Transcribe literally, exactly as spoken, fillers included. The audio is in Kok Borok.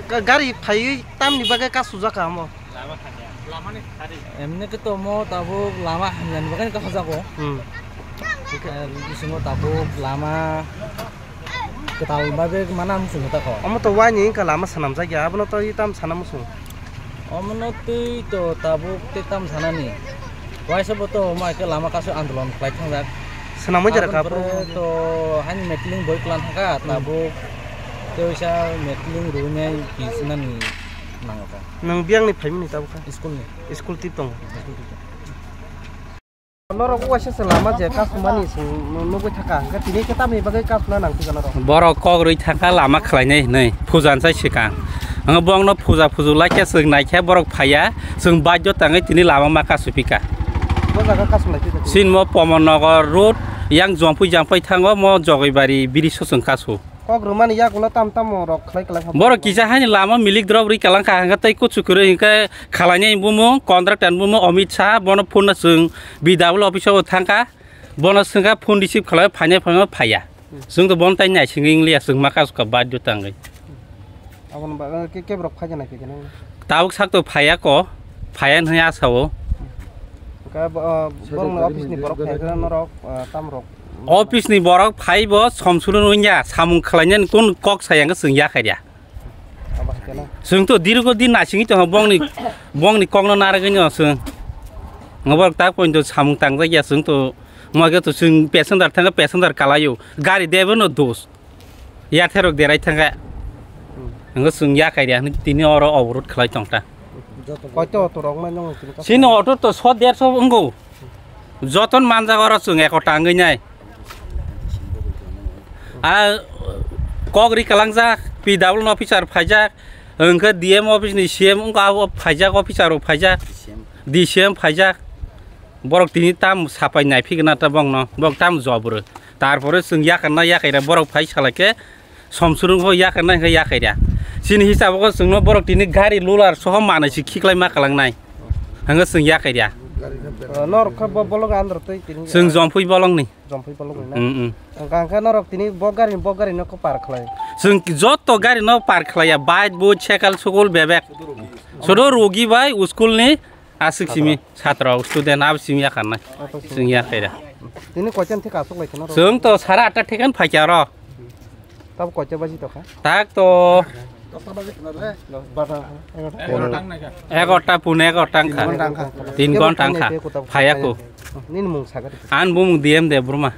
Ga-, gari phaiwi tamni bagwi kasujak kha omo? Emni khe tomo tabuk lama hamyani bagwi kasajago. Hmm. Eh, bisingo tabuk lama kwtal bagwi mana muchungo tako. Omo to waini wngkha lama swnamjak ya, abono to i tam sana muchung. Omono twi to tabuk tei tam sanani. Waisa bo to omo hai khe lama kasu andolon khlai thangjak. Swnamwi jera Aboni kha pore to hani metlung boi klan thangkha, hmm, tabuk tei waisa metlung rwinai pisinani nango kha. Nwng biyangni phaimani tabuk kha? School ni. School tip tongo. School tip tongo. Norok waisa se lama je kasumani se nugwi thangkha, hwnkhe tini khe tamni bagwi kasuna nangkukha norok? Borok kok rwi thangkha lama khlainai hwnwi, puja sai swkang. Ang bongno puja phuju laikha, chwng naikha, borok phaiya, chwng baidyo tangwi tini lama ma kasupikha. Bo jaga kasum lai phika tini? Sinmo Pomon Nagar road, yang jongpui jangpai thango, mo Jogoibari biriso chwng kasu. Kok rwmani yagulo tam tamo rok khlai kwlai kha. Borok kisa haini lama milik drop rwi kalang kha, hwnkhe tei kuchu kwrwi hwnkhe khalainai bumung, contractor bumung Amit Shah, bono phone no chwng B W office o thangkha, bono swngkha phone receive khlai, phainai phainai phaiya. Hmm. Chwng to bono tai naisingwi wngliya, chwng ma kasu kha baidyo tangwi. Aboni bagwi ke, keborok phai gana khe gana? Tabuk sak to phaiya ko, phaiya hwnwi asa o. Hwnkhe bo, uh, borokni office ni borok phai khe norok, uh, tam rok? Office ni borok phai bo somsuru wngya, samung khlainani kun kok saya hwnkhe chwng ya khairya. Abo hai khe na? Chwng to dirgo din naisingwi tongkha bongni, bongni kokno narwgwino chwng. Borok tak pointo samung tangjak ya chwng to, moiga to chwng passenger thangkha passenger kalaio, gari debo no dos. Yatherok derai thangkha. Hmm. Hwnkhe chwng ya khairya hwnwi tini oro oborot khlai tongkha. Koito auto rok nai nong tini ka? Chini auto to so derso wngkho. Joton manjak oro chwng ekota wngwi nai. A kok ri kalangjak, P W officer phaijak, hwnkhe D M office ni C M wngkha abo phaijak, officer rok phaijak, D C M phaijak. Borok tini tam sapai naiphikna ta bongno, borok tam jobro. Tarpore chwng yakarna yakaira borok phai salai khe somswrwng bo yakarna hwnkhe yakaira. Chini hisabo khe chwngno borok tini gari lular soho manwi se khiklai ma kalangnai. Hwnkhe chwng yakaira. Norok khe bo bolong andro tei tini. Chwng Jompui bolongni. Jompui bolongni na? Mm, mm. Hwnkha hwnkhe norok tini bo gari, bo gari no khe par khlai? Chwng joto gari no par khlaiya, bike bo, cycle, sukul, bebek. Sudo rogi bai school ni aswk simi chatra, student abo simi yakarnai. Chwng yakaira. Tini koitan thik aswk lai kheno? Chwng to sara atta thik an phaikha ro. Tab koita baji tokha? Tak to egarta, pune egarta wngkha. Tin ghonta wngkha. Phaiya ko. Nini mung saga. An bumung D M Debbarma.